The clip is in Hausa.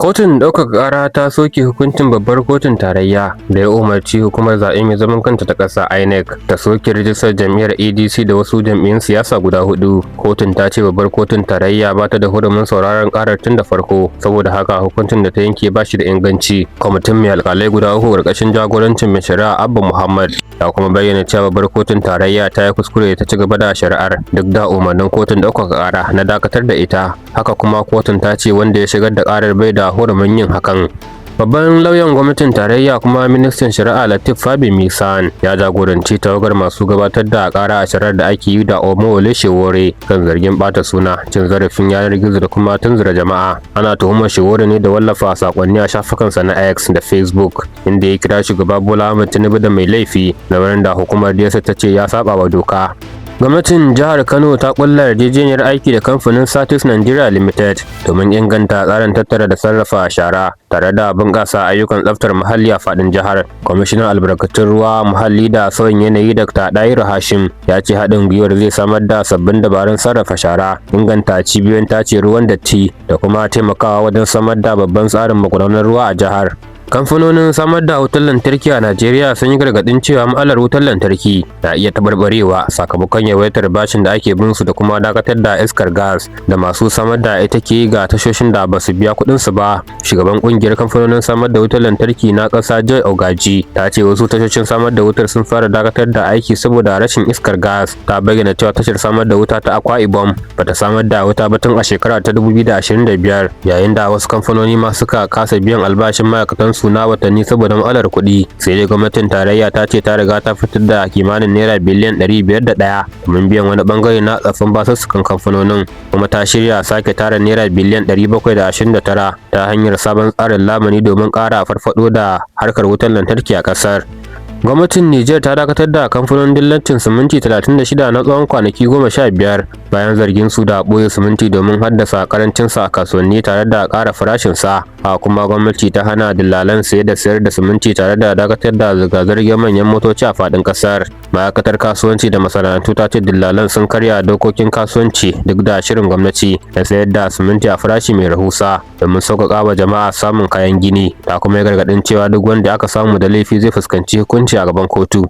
Kotun ɗaukaka ƙara ta soke hukuncin Babbar Kotun Tarayya da ya umarci Hukumar Zaɓe Mai Zaman Kanta ta Ƙasa (INEC) ta soke rijistar jam'iyyar ADC da wasu jam'iyyun siyasa guda huɗu. Kotun ta ce Babbar Kotun Tarayya ba ta da hurumin sauraron ƙarar tun da farko, saboda haka hukuncin da ta yanke ba shi da inganci. Kwamitin mai alƙalai guda uku ƙarƙashin jagorancin Mai Shari'a Abba Muhammad ya kuma bayyana cewa Babbar Kotun Tarayya ta yi kuskure ta ci gaba da shari'ar duk da umarnin kotun ɗaukaka ƙara na dakatar da ita. Haka kuma, kotun ta ce wanda ya shigar da ƙarar bai da hurumin yin hakan. Babban lauyan gwamnatin tarayya kuma ministan shari'a, Lateef Fagbemi, SAN, ya jagoranci tawagar masu gabatar da kara a shari'ar da ake yi da Omoyole Sowore kan zargin bata suna, cin zarafin yanar gizo da kuma tunzura jama'a. Ana tuhumar Sowore ne da wallafa sakonni a shafukansa na X da Facebook, inda ya kira Shugaba Bola Ahmed Tinubu da mai laifi, lamarin da hukumar DSS ta ce ya saba wa doka. Gwamnatin jihar Kano ta kulla yarjejeniyar aiki da kamfanin Satis Nigeria Limited domin inganta tsarin tattara da sarrafa shara tare da bunƙasa ayyukan tsaftar muhalli a faɗin jihar. Kwamishinan albarkatun ruwa, muhalli da sauyin yanayi, Dr. Dahiru Hashim, ya ce haɗin gwiwar zai samar da sabbin dabarun sarrafa shara, inganta cibiyoyin tace ruwan datti da kuma taimakawa wajen samar da babban tsarin magudanan ruwa a jihar. Kamfanonin samar da wutar lantarki a Najeriya sun yi gargaɗin cewa matsalar wutar lantarki na iya taɓarɓarewa sakamakon yawaitar bashin da ake bin su da kuma dakatar da iskar gas da masu samar da ita ke ga tashoshin da ba su biya kuɗin su ba. Shugaban ƙungiyar kamfanonin samar da wutar lantarki na ƙasa, Joy Ogaji, ta ce wasu tashoshin samar da wutar sun fara dakatar da aiki saboda rashin iskar gas. Ta bayyana cewa tashar samar da wuta ta Akwa Ibom bata samar da wuta ba tun a shekara ta 2025, yayin da wasu kamfanoni ma suka kasa biyan albashin ma'aikatan su na watanni saboda matsalar kuɗi. Sai dai gwamnatin tarayya ta ce ta riga ta fitar da kimanin naira biliyan 501 domin biyan wani bangare na tsaffin basussukan kamfanonin, kuma ta shirya sake tara naira biliyan 729 ta hanyar sabon tsarin lamuni domin ƙara farfaɗo da harkar wutar lantarki a ƙasar. Gwamnatin Nijar ta dakatar da kamfanonin dillancin siminti 36 na tsawon kwanaki 15 bayan zargin su da ɓoye siminti domin haddasa karancin sa a kasuwanni tare da ƙara farashin sa. A kuma gwamnati ta hana dillalan saye da sayar da siminti tare da dakatar da zirga-zirgar manyan motoci a faɗin ƙasar. Ma'aikatar kasuwanci da masana'antu ta ce dillalan sun karya dokokin kasuwanci duk da shirin gwamnati na sayar da siminti a farashi mai rahusa domin sauƙaƙa wa jama'a samun kayan gini. Ta kuma yi gargaɗin cewa duk wanda aka samu da laifi zai fuskanci hukunci a gaban kotu.